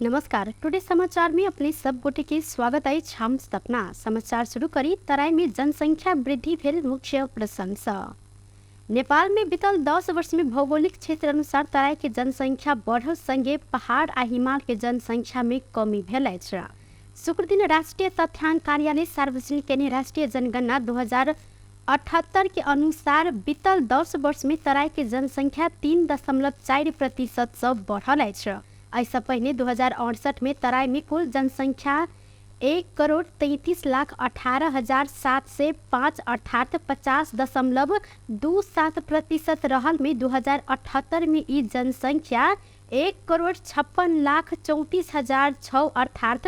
नमस्कार, टुडे समाचार में अपने सब गोटे के स्वागत अछि। हम सपना समाचार शुरू करी। तराई में जनसंख्या वृद्धि भेल मुख्य प्रशंसा। नेपाल में बीतल 10 वर्ष में भौगोलिक क्षेत्र अनुसार तराई के जनसंख्या बढ़ल संगे पहाड़ आ हिमाल के जनसंख्या में कमी भेल अछि। शुक्रदिन राष्ट्रिय तथ्याङ्क कार्यालय सार्वजनिक केने राष्ट्रिय जनगणना 2078 के अनुसार बीतल 10 वर्ष में तराई के जनसंख्या 3.4% सँ बढ़ल अछि। एहिसँ पहिने 2068 में तराई में कुल जनसंख्या 1,33,18,705 अर्थात 50.27% रहल में 2078 में ई जनसंख्या 1,56,34,006 अर्थात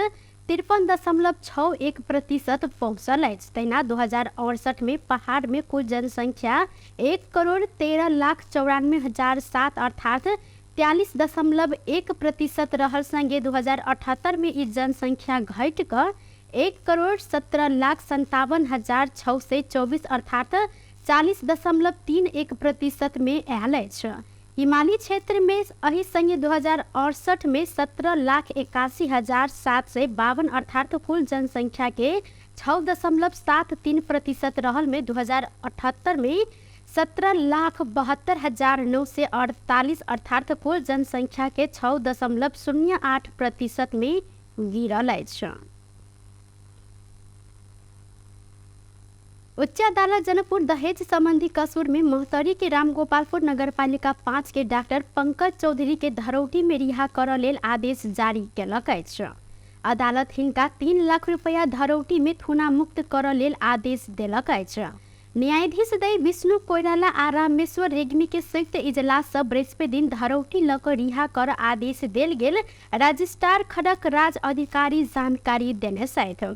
53.61% पहुँचल अछि। तहिना 2068 में पहाड़ में कुल जनसंख्या 1,13,94,007 अर्थात 43.1% रहल संगे 2078 में ई जनसंख्या घटि कऽ 1,17,57,624 अर्थात 40.31% में आयल अछि। हिमाली क्षेत्र में एहि संगे 2068 में 17,81,752 अर्थात कुल जनसंख्या के 6.73% रहल में 2078 में 17,72,948 अर्थात कुल जनसंख्या के 6.08% में गिरल अछि। उच्च अदालत जनकपुर दहेज संबंधी कसूर में महोत्तरी के रामगोपालपुर नगरपालिका 5 के डॉक्टर पंकज चौधरी के धरौटी में रिहा करऽ लेल आदेश जारी केलक अछि। अदालत हिनका 3 लाख रुपया धरौटी में थुना मुक्त करऽ लेल आदेश देलक अछि। न्यायाधीश दय विष्णु कोइराला आ रामेश्वर रेग्मी के संयुक्त इजलास सँ बृहस्पति दिन धरौटी लऽ कऽ रिहा कर आदेश देल गेल रजिस्ट्रार खड़क राज अधिकारी जानकारी देने छथि।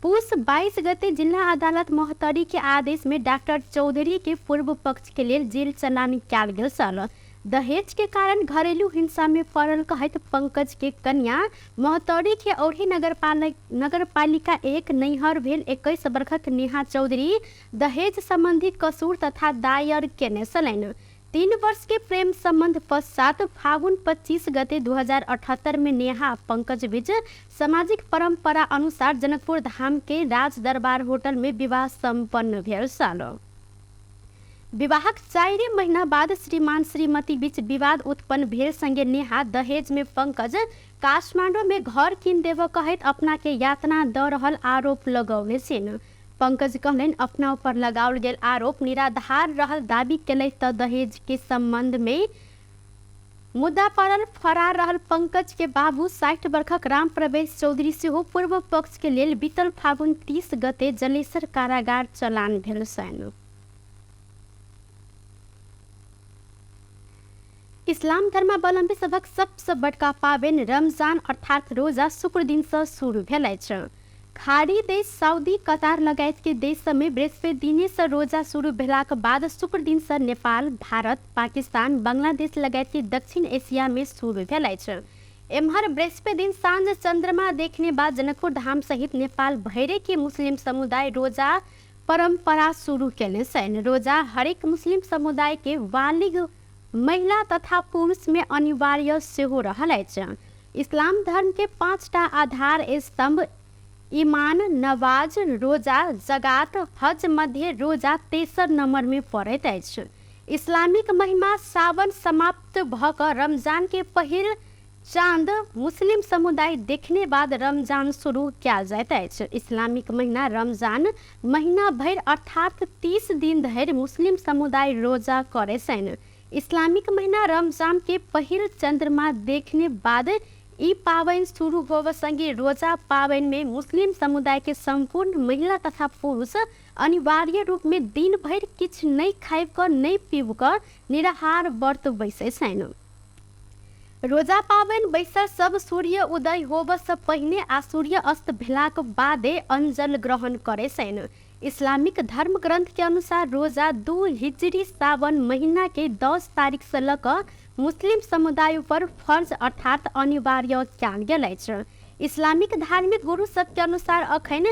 पुस 22 गते जिल्ला अदालत महोत्तरी के आदेश में डॉक्टर चौधरी के पूर्व पक्ष के लेल जेल चलान कयल गेल छल। दहेज के कारण घरेलू हिंसा में पड़ल कहैत पंकज के कन्या महोत्तरी के औरही नगरपालिका 1 नैहर भेल 21 वर्षक नेहा चौधरी दहेज संबंधी कसूर तथा दायर केने छलनि। 3 वर्ष के प्रेम संबंध पश्चात फागुन 25 गते 2078 में नेहा पंकज बीच सामाजिक परंपरा अनुसार जनकपुर धाम के राज दरबार होटल में विवाह संपन्न भेल छल। विवाहक 4 महीना बाद श्रीमान श्रीमती बीच विवाद उत्पन्न भेल संगे नेहा दहेज में पंकज काठमांडू में घर किन देव कहैत अपना के यातना द रहल आरोप लगौने छिन। पंकज कहलनि अपना ऊपर लगाओल गेल आरोप निराधार रहल दावी केलथि त दहेज के संबंध में मुद्दा पड़ल फरार रहल पंकज के बाबू 60 वर्षक राम प्रवेश चौधरी सेहो पूर्व पक्ष के लेल बीतल फागुन 30 गते जलेसर कारागार चलान भेल छनि। इस्लाम धर्मावलम्बी सभक सबसँ बड़का पाबनि रमजान अर्थात रोजा शुक्र दिन सँ शुरू भेल अछि। खाड़ी देश सऊदी, कतार लगायत के देश सब में बृहस्पति दिने सँ रोजा शुरू भेलाक बाद शुक्र दिन सँ नेपाल, भारत, पाकिस्तान, बांग्लादेश लगायत के दक्षिण एशिया में शुरू भेल अछि। एम्हर बृहस्पति दिन साँझ चंद्रमा देखने बाद जनकपुर धाम सहित नेपाल भैरे के मुस्लिम समुदाय रोजा परंपरा शुरू केने छनि। रोजा हरेक मुस्लिम समुदाय के बालिग महिला तथा पुरुष में अनिवार्य सेहो रहल अछि। इस्लाम धर्म के 5टा आधार स्तंभ ईमान, नवाज, रोजा, जगात, हज मध्य रोजा तेसर नंबर में पड़ैत अछि। इस्लामिक महिमा सावन समाप्त भ क रमजान के पहिल चांद मुस्लिम समुदाय देखने बाद रमजान शुरू कयल जाइत अछि। इस्लामिक महीना रमजान महीना भरि अर्थात 30 दिन धरि मुस्लिम समुदाय रोजा करै छनि। इस्लामिक महीना रमजान के पहिल चंद्रमा देखने बाद ई पाबनि शुरू होब संगे रोजा पाबनि में मुस्लिम समुदाय के संपूर्ण महिला तथा पुरुष अनिवार्य रूप में दिन भरि किछु नहि खाबि कऽ नहि पीबि कऽ निराहार व्रत बैसै छनि। रोजा पाबनि बैसल सब सूर्य उदय होबसँ पहिने आ सूर्य अस्त भेलाक बादे अन्न ग्रहण करै छनि। इस्लामिक धर्म ग्रंथ के अनुसार रोजा 2 हिजरी सावन महीना के 10 तारीख से लऽ कऽ मुस्लिम समुदाय पर फर्ज अर्थात अनिवार्य कयल गेल अछि। इस्लामिक धार्मिक गुरु सबके अनुसार अखन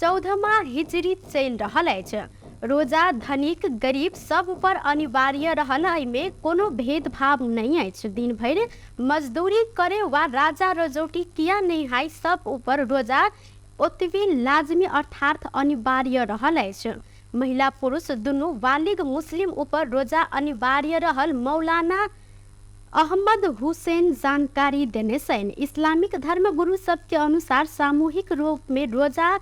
14वां हिजरी चलि रहल अछि। रोजा धनिक गरीब सब ऊपर अनिवार्य रहल, एहिमे कोनो भेदभाव नहि अछि। दिन भरि मजदूरी करे वा राजा रजौटी किया नहि हाय, सब ऊपर रोजा ओतबे लाजमी अर्थात अनिवार्य रहल अछि। महिला पुरुष दुनू बालिग मुस्लिम ऊपर रोजा अनिवार्य रहल मौलाना अहमद हुसैन जानकारी देने छनि। इस्लामिक धर्म गुरु सबके अनुसार सामूहिक रूप में रोजा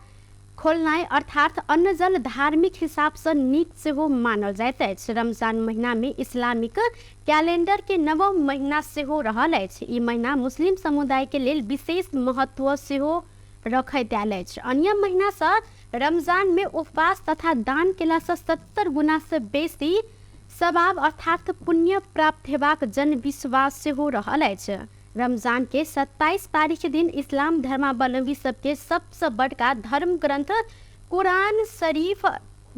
खोलनाइ अर्थात अन्न जल धार्मिक हिसाबसँ नीक सेहो मानल जाइत अछि। रमजान महीना में इस्लामिक कैलेंडर के नवम महीना सेहो रहल अछि। ई महीना मुस्लिम समुदाय के लेल विशेष महत्व सेहो रखैत आयल अछि। अन्य महीनासँ रमजान में उपवास तथा दान केलासँ 70 गुना से बेसी सवाब अर्थात पुण्य प्राप्त हेबाक जनविश्वास सेहो रहल अछि। रमजान के 27 तारीख दिन इस्लाम धर्मावलंबी सबके सबसँ बड़का धर्म ग्रंथ कुरान शरीफ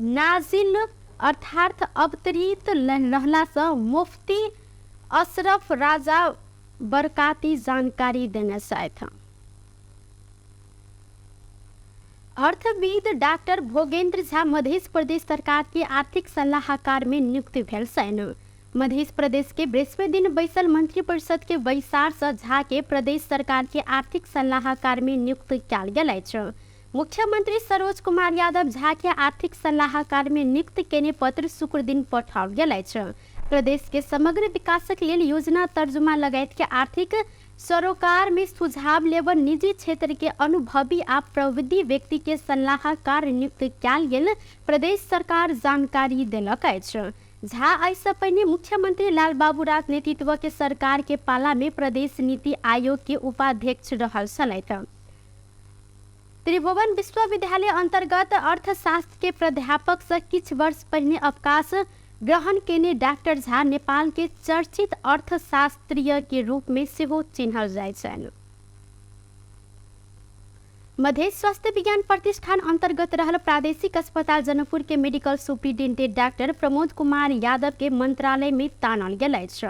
नाजिल अर्थात अवतरित रहलासँ मुफ्ती अशरफ राजा बरकाती जानकारी देने छथि। अर्थविद डाक्टर भोगेन्द्र झा मध्य प्रदेश सरकार के आर्थिक सलाहकार में नियुक्त भेल छनि। मध्य प्रदेश के बृहस्पति दिन बैसल मंत्रिपरिषद के बैसार से झा के प्रदेश सरकार के आर्थिक सलाहकार में नियुक्त कयल गेल अछि। मुख्यमंत्री सरोज कुमार यादव झा के आर्थिक सलाहकार में नियुक्त केने पत्र शुक्र दिन पठाओल गेल अछि। प्रदेश के समग्र विकासक लेल योजना तर्जुमा लगायत के आर्थिक सरोकार में सुझाव लेबर निजी क्षेत्र के अनुभवी आ प्रविधि व्यक्ति के सलाहकार नियुक्त कयल गेल प्रदेश सरकार जानकारी देलक अछि। झा एहिसँ पहिने मुख्यमंत्री लालबाबू राज नेतृत्व के सरकार के पाला में प्रदेश नीति आयोग के उपाध्यक्ष रहल छलथि। त्रिभुवन विश्वविद्यालय अंतर्गत अर्थशास्त्र के प्राध्यापक से किछु वर्ष पहिने अवकाश ग्रहण केने डाक्टर झा नेपाल के चर्चित अर्थशास्त्रीय के रूप में सेहो चिन्हल जाइत छनि। मधेश स्वास्थ्य विज्ञान प्रतिष्ठान अंतर्गत रहल प्रादेशिक अस्पताल जनकपुर के medical superintendent doctor Pramod Kumar Yadav के मंत्रालय में तानल गेल अछि।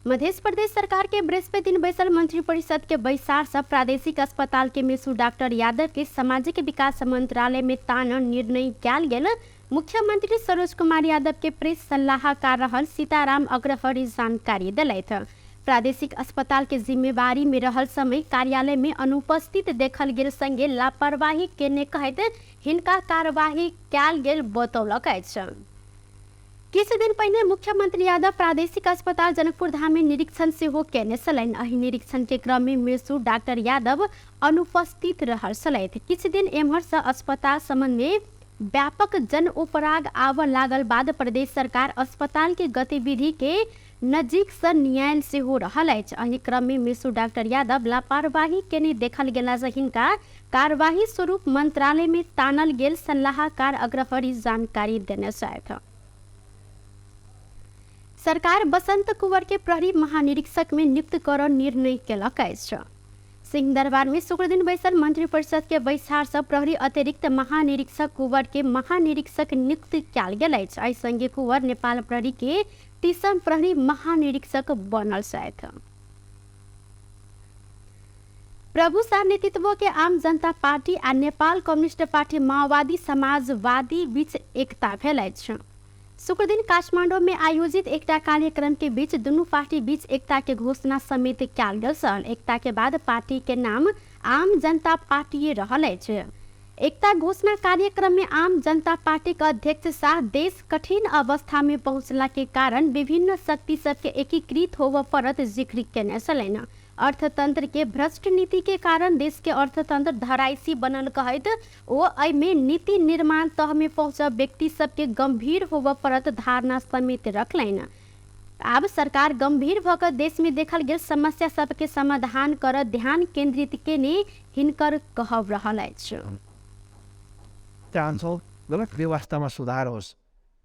मध्य प्रदेश सरकार के बृहस्पति दिन बैसल मंत्रिपरिषद के बैसार से प्रादेशिक अस्पताल के मेसू डॉक्टर यादव के सामाजिक विकास मंत्रालय में तानन निर्णय कयल गेल मुख्यमंत्री सरोज कुमार यादव के प्रेस सलाहकार रहल सीताराम अग्रहरि जानकारी देलथि। प्रादेशिक अस्पताल के जिम्मेवारी में रहल समय कार्यालय में अनुपस्थित देखल गेल संगे लापरवाही केने कहैत हिनका कार्यवाही कयल गेल बतौलक अछि। किछु दिन पहिने मुख्यमंत्री यादव प्रादेशिक अस्पताल जनकपुर धाम में निरीक्षण सेहो केने छलनि। एहि निरीक्षण के क्रम में मेसू डॉक्टर यादव अनुपस्थित रहल छलथि। किछु दिन एम्हर से अस्पताल संबंध में व्यापक जन उपराग आबऽ लागल बाद प्रदेश सरकार अस्पताल के गतिविधि के नजीक से न्याय सेहो रहल अछि। एहि क्रम में मेसू डॉक्टर यादव लापरवाही केने देखल गेला से हिनका कार्यवाही स्वरूप मंत्रालय में तानल गेल सलाहकार अग्रहरि जानकारी देने छथि। सरकार बसंत कुंवर के प्रहरी महानिरीक्षक में नियुक्त कर निर्णय केलक अछि। सिंहदरबार में शुक्रदिन बैसल मंत्रिपरिषद के बैसार से प्रहरी अतिरिक्त महानिरीक्षक कुंवर के महानिरीक्षक नियुक्त कयल गेल अछि। एहि संगे कुंवर नेपाल प्रहरी के तीसम प्रहरी महानिरीक्षक बनल छथि। प्रभु शाह नेतृत्व के आम जनता पार्टी आ नेपाल कम्युनिस्ट पार्टी माओवादी समाजवादी बीच एकता भेल अछि। शुक्रदिन काठमाडौँ में आयोजित एकता कार्यक्रम के बीच दुनू पार्टी बीच एकता के घोषणा समेत कयल गेल छल। एकता के बाद पार्टी के नाम आम जनता पार्टी रहल अछि। एकता घोषणा कार्यक्रम में आम जनता पार्टी के अध्यक्ष शाह देश कठिन अवस्था में पहुंचला के कारण विभिन्न शक्ति सबके एकीकृत होबऽ पड़त जिक्र केने छलनि। अर्थतंत्र के भ्रष्ट नीति के कारण देश के अर्थतंत्र धराइसी बनल कहैत ओ एहिमे नीति निर्माण तह में पहुँचल व्यक्ति सबके गंभीर होबऽ पड़त धारणा समेत रखलनि। आब सरकार गंभीर भऽ कऽ देश में देखल गेल समस्या सबके समाधान कर ध्यान केंद्रित केने हिनकर कहब रहल अछि। चाहन्छौँ गलत व्यवस्थामा सुधार होस्,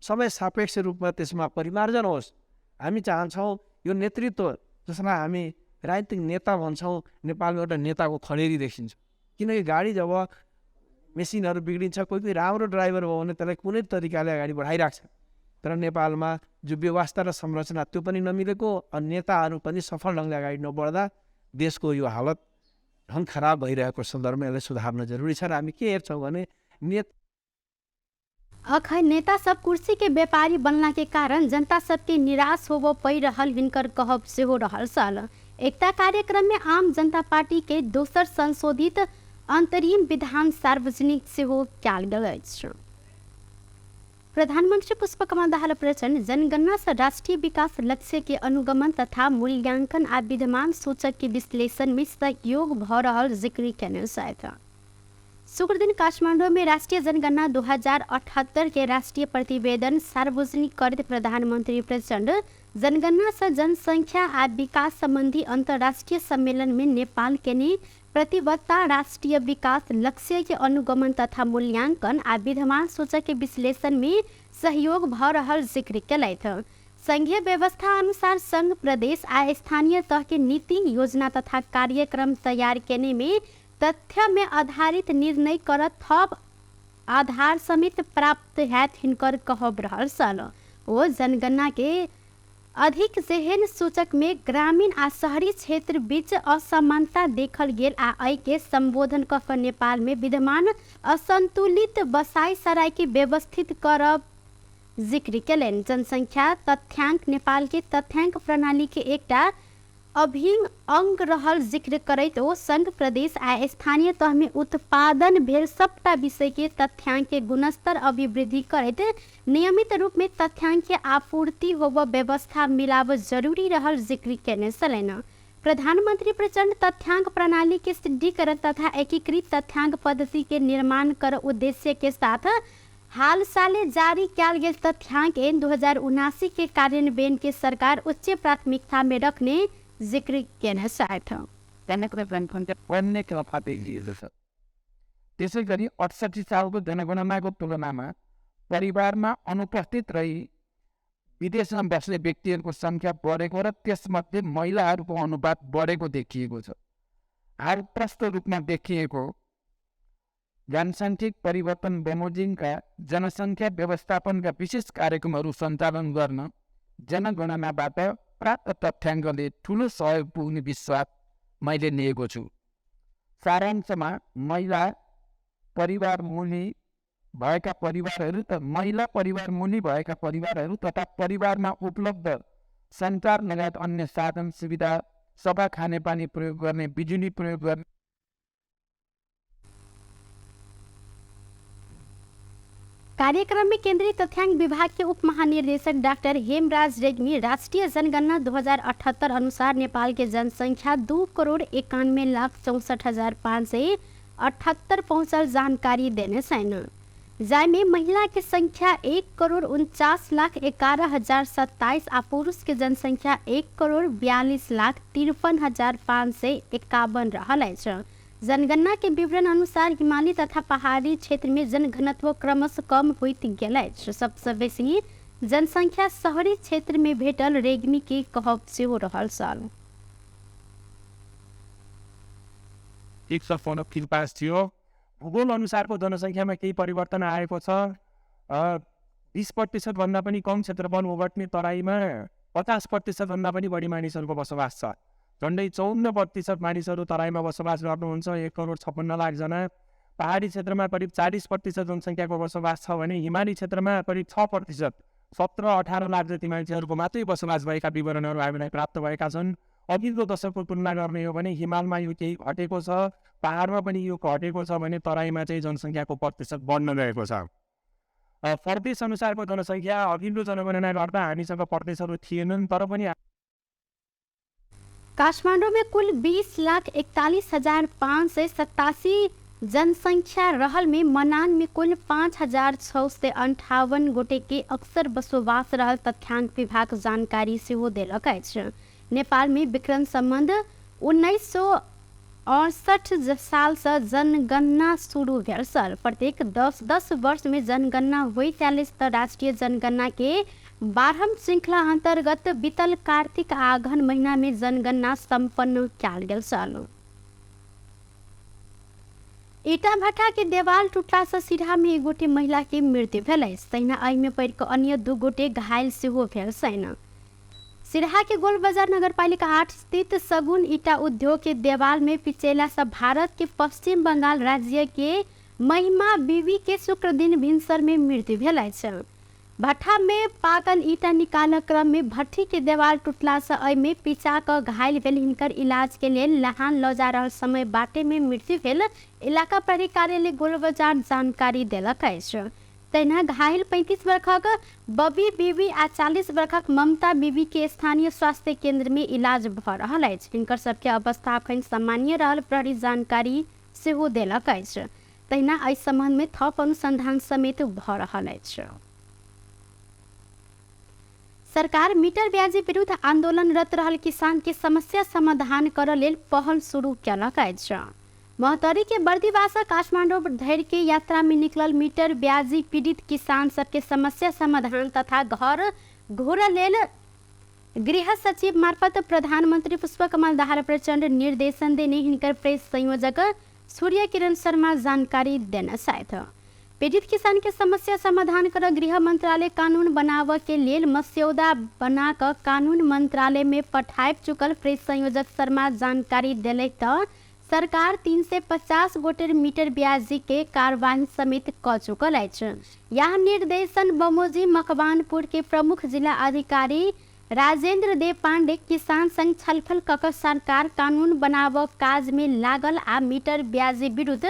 समय सापेक्ष रूपमा त्यसमा परिमार्जन होस्। हामी चाहन्छौँ यो नेतृत्व जसलाई हामी राजनीतिक नेता भन्छौँ, नेपालमा एउटा नेताको खडेरी देखिन्छ। किनकि गाडी जब मेसिनहरू बिग्रिन्छ, कोही कोही राम्रो ड्राइभर भयो भने त्यसलाई कुनै तरिकाले अगाडि बढाइराख्छ। तर नेपालमा जो व्यवस्था र संरचना त्यो पनि नमिलेको अनि नेताहरू पनि सफल ढङ्गले अगाडि नबढ्दा देशको यो हालत झन् खराब भइरहेको सन्दर्भमा यसलाई सुधार्न जरुरी छ। र हामी के हेर्छौँ भने नेता अखन नेता सब कुर्सी के व्यापारी बनला के कारण जनता सबके निराश होबऽ पड़ि रहल हिनकर कहब सेहो रहल छल। एकता कार्यक्रम में आम जनता पार्टी के दोसर संशोधित अंतरिम विधान सार्वजनिक सेहो कयल गेल अछि। प्रधानमंत्री पुष्पकमल दाहाल प्रचण्ड जनगणना से राष्ट्रीय विकास लक्ष्य के अनुगमन तथा मूल्यांकन आ विद्यमान सूचक के विश्लेषण में सहयोग भ रहल जिक्र केने छथि। शुक्रदिन काठमाडौँ में राष्ट्रीय जनगणना 2078 के राष्ट्रीय प्रतिवेदन सार्वजनिक करैत प्रधानमंत्री प्रचण्ड जनगणना से जनसंख्या आ विकास संबंधी अंतर्राष्ट्रीय सम्मेलन में नेपाल केने प्रतिबद्धता, राष्ट्रीय विकास लक्ष्य के अनुगमन तथा मूल्यांकन आ विद्यमान सूचक के विश्लेषण में सहयोग भ रहल जिक्र केलथि। संघीय व्यवस्था अनुसार संघ, प्रदेश आ स्थानीय तह के नीति, योजना तथा कार्यक्रम तैयार केने में तथ्य में आधारित निर्णय कर थप आधार समेत प्राप्त हैत हिनकर कहब रहल छल। ओ जनगणना के अधिक जेहन सूचक में ग्रामीण आ शहरी क्षेत्र बीच असमानता देखल गेल आ एहि के संबोधन क कऽ नेपाल में विद्यमान असंतुलित बसाई सराय के व्यवस्थित करब जिक्र केलनि। जनसंख्या तथ्यांक नेपाल के तथ्यांक प्रणाली के एकटा अभिन्न अंग रहल जिक्र करैत ओ संघ, प्रदेश आ स्थानीय तह में उत्पादन भेल सबटा विषय के तथ्यांक के गुणस्तर अभिवृद्धि करैत नियमित रूप में तथ्यांक के आपूर्ति होब व्यवस्था मिलाब जरूरी रहल जिक्र केने छलनि। प्रधानमंत्री प्रचण्ड तथ्यांक प्रणाली के सुदृढ़ीकरण तथा एकीकृत तथ्यांक पद्धति के निर्माण कर उद्देश्य के साथ हाल साले जारी कयल गेल तथ्यांक एन 2079 के कार्यान्वयन के सरकार उच्च प्राथमिकता में रखने जिक्र केने छथि। त्यसै गरी 68 सालको जनगणनाको तुलनामा परिवारमा अनुपस्थित रही विदेशमा बस्ने व्यक्तिहरूको सङ्ख्या बढेको र त्यसमध्ये महिलाहरूको अनुपात बढेको देखिएको छ। हाल प्रष्ट रूपमा देखिएको जनसाङ्ख्यिक परिवर्तन बमोजिमका जनसङ्ख्या व्यवस्थापनका विशेष कार्यक्रमहरू सञ्चालन गर्न जनगणनाबाट प्राप्त तथ्याङ्कले ठुलो सहयोग पुग्ने विश्वास मैले लिएको छु। सारांशमा महिला परिवार मुनि भएका परिवारहरू त महिला परिवार मुनि भएका परिवारहरू तथा परिवारमा उपलब्ध सञ्चार लगायत अन्य साधन सुविधा, सफा खानेपानी प्रयोग गर्ने, बिजुली प्रयोग गर्ने। कार्यक्रम में केंद्रीय तथ्यांक विभाग के उप महानिर्देशक डॉक्टर हेमराज रेग्मी राष्ट्रीय जनगणना 2078 अनुसार नेपाल के जनसंख्या 2,91,64,578 पहुँचल जानकारी देने छन्। जाहिमे महिला के संख्या 1,49,11,027 आ पुरुष के जनसंख्या 1,42,53,551 रहल अछि। जनगणना के विवरण अनुसार हिमाली तथा पहाड़ी क्षेत्र में जनघनत्व क्रमशः कम होइत गेल अछि। सबसँ बेसी जनसंख्या शहरी क्षेत्र में भेटल रेग्मी के कहब सेहो रहल छल। 1.35 थियो। भूगोल अनुसारको जनसङ्ख्यामा केही परिवर्तन आएको छ। 20% भन्दा पनि कम क्षेत्रफल ओगट्ने तराईमा 50% भन्दा पनि बढी मानिसहरूको बसोबास छ। झन्डै 54% मानिसहरू तराईमा बसोबास गर्नुहुन्छ, 1,56,00,000 जना। पहाडी क्षेत्रमा करिब 40% जनसङ्ख्याको बसोबास छ भने हिमाली क्षेत्रमा करिब 6%, 17-18 लाख जति मान्छेहरूको मात्रै बसोबास भएका विवरणहरू हामीलाई प्राप्त भएका छन्। अघिल्लो दशकको तुलना गर्ने हो भने हिमालमा यो केही घटेको छ, पहाडमा पनि यो घटेको छ भने तराईमा चाहिँ जनसङ्ख्याको प्रतिशत बढ्न गएको छ। प्रदेश अनुसारको जनसङ्ख्या अघिल्लो जनगणना गर्दा हामीसँग प्रदेशहरू थिएनन्, तर पनि काठमाडौँ में कुल 20,41,587 जनसंख्या रहल में मनाङ में कुल 5,658 गोटे के अक्सर बसोबास रहल तथ्यांक विभाग जानकारी सेहो देलक अछि। नेपाल में विक्रम सम्बन्ध 1968 साल से जनगणना शुरू भेल छल। प्रत्येक 10-10 वर्ष में जनगणना होइत आयल त राष्ट्रीय जनगणना के 12 श्रृंखला अंतर्गत बीतल कार्तिक आघन महीना में जनगणना संपन्न कयल गेल छल। ईटा भट्टा के देवाल टूटला से सिरहा में एक गोटे महिला के मृत्यु भेल अछि। तहिना एहिमे पड़ि कऽ अन्य 2 गोटे घायल सेहो भेल छनि। सिरहा के गोल बाजार नगरपालिका 8 स्थित सगुन ईटा उद्योग के देवाल में पिचेला से भारत के पश्चिम बंगाल राज्य के महिमा बीवी के शुक्र दिन भिनसर में मृत्यु भेल अछि। भट्ठा में पाकल ईटा निकालक क्रम में भट्ठी के देवाल टूटला से एहिमे पिचा कऽ घायल भेल हिनकर इलाज के लेल लहान लऽ जा रहल समय बाटे में मृत्यु भेल इलाका प्रहरी कार्यालय गोलबजार जानकारी देलक अछि। तहिना घायल 35 वर्षक बबी बीबी आ 40 वर्षक ममता बीबी के स्थानीय स्वास्थ्य केंद्र में इलाज भऽ रहल अछि। हिनकर सबके अवस्था अखन सामान्य रहल प्रहरी जानकारी सेहो देलक अछि। तहिना एहि संबंध में थप अनुसंधान समेत भऽ रहल अछि। सरकार मीटर ब्याजी विरुद्ध आंदोलनरत रहल किसान के समस्या समाधान करऽ लेल पहल शुरू केलक अछि। महोत्तरी के बर्दिवास काठमाडौँ धरि के यात्रा में निकलल मीटर ब्याजी पीड़ित किसान सबके समस्या समाधान तथा घर घुरऽ लेल गृह सचिव मार्फत प्रधानमन्त्री पुष्पकमल दाहाल प्रचण्ड निर्देशन देने हिनकर प्रेस संयोजक सूर्य किरण शर्मा जानकारी देने छथि। पीड़ित किसान के समस्या समाधान कर गृह मंत्रालय कानून बनाबऽ के लेल मस्यौदा बना कऽ कानून मंत्रालय में पठाबि चुकल प्रेस संयोजक शर्मा जानकारी देलथि तऽ सरकार 350 गोटे मीटर ब्याजी के कार्यवाही समेत कऽ चुकल अछि। यह निर्देशन बमोजिम मकवानपुर के प्रमुख जिला अधिकारी राजेंद्र देव पांडे किसान संग छलफल कऽ कऽ सरकार कानून बनाबऽ काज में लागल आ मीटर ब्याजी विरुद्ध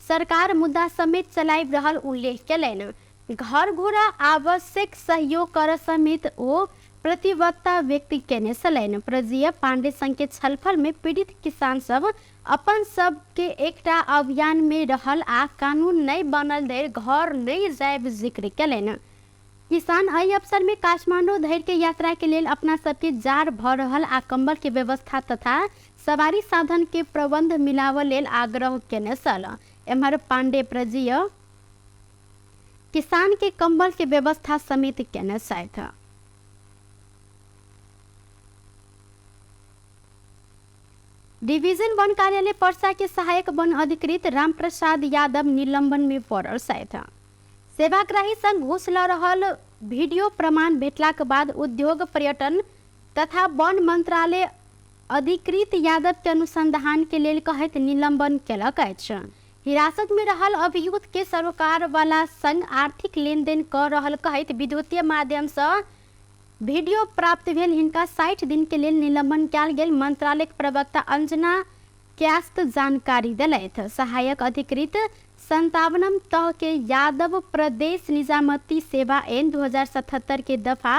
सरकार मुद्दा समेत चलाबि रहल उल्लेख केलनि। घर घुरऽ आवश्यक सहयोग करऽ समेत ओ प्रतिबद्धता व्यक्त केने छलनि। प्रजीय पांडे संग के छलफल में पीड़ित किसान सब अपन सब के एकटा अभियान में रहल आ कानून नहि बनल धरि घर नहि जायब जिक्र केलनि। किसान एहि अवसर में काठमाडौँ धरि के यात्रा के लेल अपना सबके जाड़ भऽ रहल आ कम्बल के व्यवस्था तथा सवारी साधन के प्रबंध मिलाबऽ लेल आग्रह केने छल। एम्हर पांडे प्रजीय किसान के कम्बल के व्यवस्था समेत केने छथि। डिवीजन वन कार्यालय पर्सा के सहायक वन अधिकृत रामप्रसाद यादव निलंबन में पड़ल छथि। सेवाग्राही संग घूस लऽ रहल वीडियो प्रमाण भेटलाक बाद उद्योग पर्यटन तथा वन मंत्रालय अधिकृत यादव के अनुसंधान के लेल कहैत निलंबन केलक अछि। हिरासत में रहल अभियुक्त के सरोकार वाला संग आर्थिक लेनदेन कऽ रहल कहैत विद्युतीय माध्यम सँ वीडियो प्राप्त भेल हिनका 60 दिन के लेल निलंबन कयल गेल मंत्रालयक प्रवक्ता अंजना क्यास्त जानकारी देलथि। सहायक अधिकृत 57 तह के यादव प्रदेश निजामती सेवा एन 2077 के दफा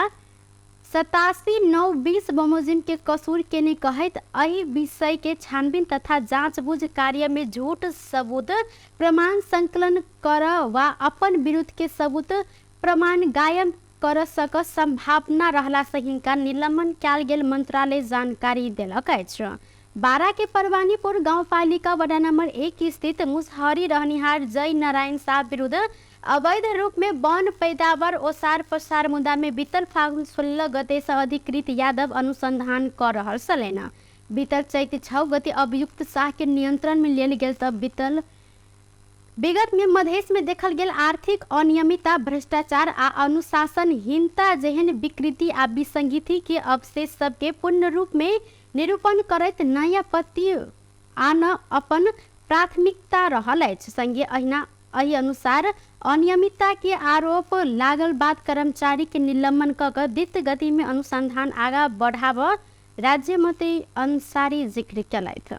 87(9)(20) बमोजिम के कसूर केने कहैत एहि विषय के छानबीन तथा जाँचबूझ कार्य में झूठ सबूत प्रमाण संकलन कर वा अपन विरुद्ध के सबूत प्रमाण गायब कर सक संभावना रहला से हिनका निलंबन कयल गेल मंत्रालय जानकारी देलक अछि। बारा के परवानीपुर गाउँपालिका वडा नंबर 1 स्थित मुसहरी रहनिहार जय नारायण साह विरुद्ध अवैध रूप में वन पैदावार ओसार पसार मुद्दा में बीतल फागुन 16 गते से अधिकृत यादव अनुसंधान कर रहल छलनि। बीतल चैत 6 गते अभियुक्त साह के नियंत्रण में लेल गेल तऽ बीतल विगत में मधेश में देखल गेल आर्थिक अनियमितता, भ्रष्टाचार आ अनुशासनहीनता जेहन विकृति आ विसंगति के अवशेष सबके पूर्ण रूप में निरूपण करैत नयाँ पत्ती आन अपन प्राथमिकता रहल अछि। संगे अहिना एहि अनुसार अनियमितता के आरोप लागल बाद कर्मचारी के निलंबन कऽ कऽ द्रुत गति में अनुसंधान आगाँ बढ़ाबऽ राज्य मंत्री अंसारी जिक्र केलथि।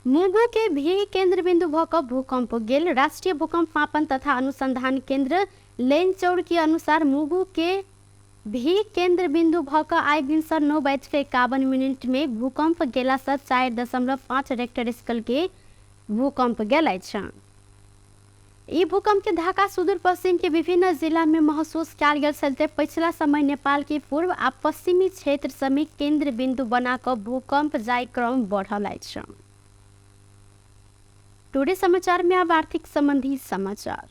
मुगु के भी केंद्र बिंदु भऽ कऽ भूकंप गेल। राष्ट्रीय भूकंप मापन तथा अनुसंधान केंद्र लैनचौर के अनुसार मुगु के भी केंद्र बिंदु भऽ कऽ आइ भिनसर 9:51 में भूकंप गेला सँ 4.5 रेक्टर स्केल के भूकंप गेल अछि। ई भूकंप के धक्का सुदूर पश्चिम के विभिन्न जिला में महसूस कयल गेल छल। पछिला समय नेपाल के पूर्व आ पश्चिमी क्षेत्र समेत केंद्र बिंदु बना कऽ भूकंप जाय क्रम बढ़ल अछि। टुडे समाचार में अब आर्थिक संबंधी समाचार।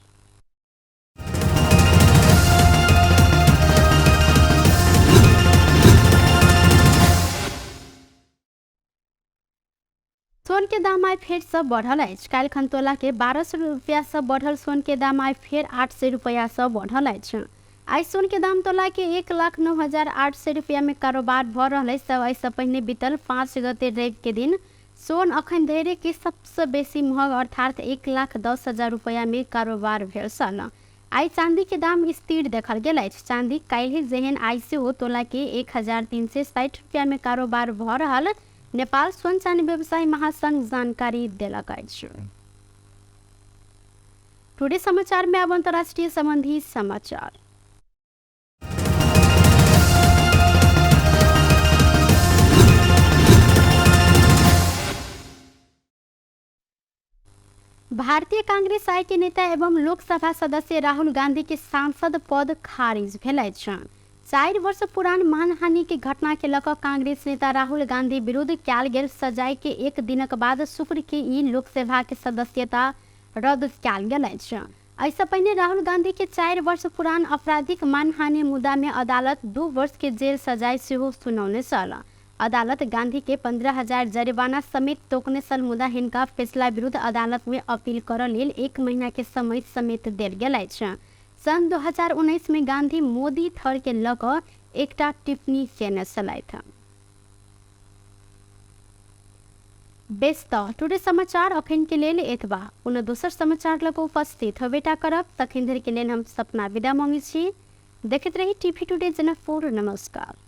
सोन के दाम आइ फेर से बढ़ल अछि। काल्हिखन तोला के 1200 रुपया से बढ़ल सोन के दाम आइ फेर 800 रुपया से बढ़ल अछि। आइ सोन के दाम तोला के 1,09,800 रुपया में कारोबार भऽ रहल अछि। तऽ एहिसँ पहिने बीतल 5 गते रवि के दिन सोन अखन धरि के सबसँ बेसी महग अर्थात 1,10,000 रुपैया में कारोबार भेल छल। आइ चांदी के दाम स्थिर देखल गेल अछि। चांदी काल्हि जेहन आइ सेहो तोला के 1360 रुपैया में कारोबार भऽ रहल नेपाल स्वर्ण चांदी व्यवसायी महासंघ जानकारी देलक अछि। टुडे समाचार में अब अंतर्राष्ट्रीय संबंधी समाचार। भारतीय कांग्रेस आय के नेता एवं लोकसभा सदस्य राहुल गांधी के सांसद पद खारिज भेल अछि। 4 वर्ष पुरान मानहानि के घटना के लऽ कऽ कांग्रेस नेता राहुल गांधी विरुद्ध कयल गेल सजाय के एक दिनक बाद शुक्र के ई लोकसभा के सदस्यता रद्द कयल गेल अछि। एहिसँ पहिने राहुल गांधी के 4 वर्ष पुरान आपराधिक मानहानि मुद्दा में अदालत 2 वर्ष के जेल सजाय सेहो सुनौने छल। अदालत गांधी के 15,000 जरिमाना समेत तोकने छल, मुदा हिनका फैसला विरुद्ध अदालत में अपील करऽ लेल 1 महीना के समय समेत देल गेल अछि। सन् 2019 में गांधी मोदी थर के लऽ कऽ एकटा टिप्पणी केने छलथि। बेस तऽ टुडे समाचार अखन के लेल एतबा। पुनः दोसर समाचार लऽ कऽ उपस्थित होबेटा करब, तखन धरि के लेल हम सपना विदा मांगै छी। देखैत रही टीवी टुडे जनकपुर। नमस्कार।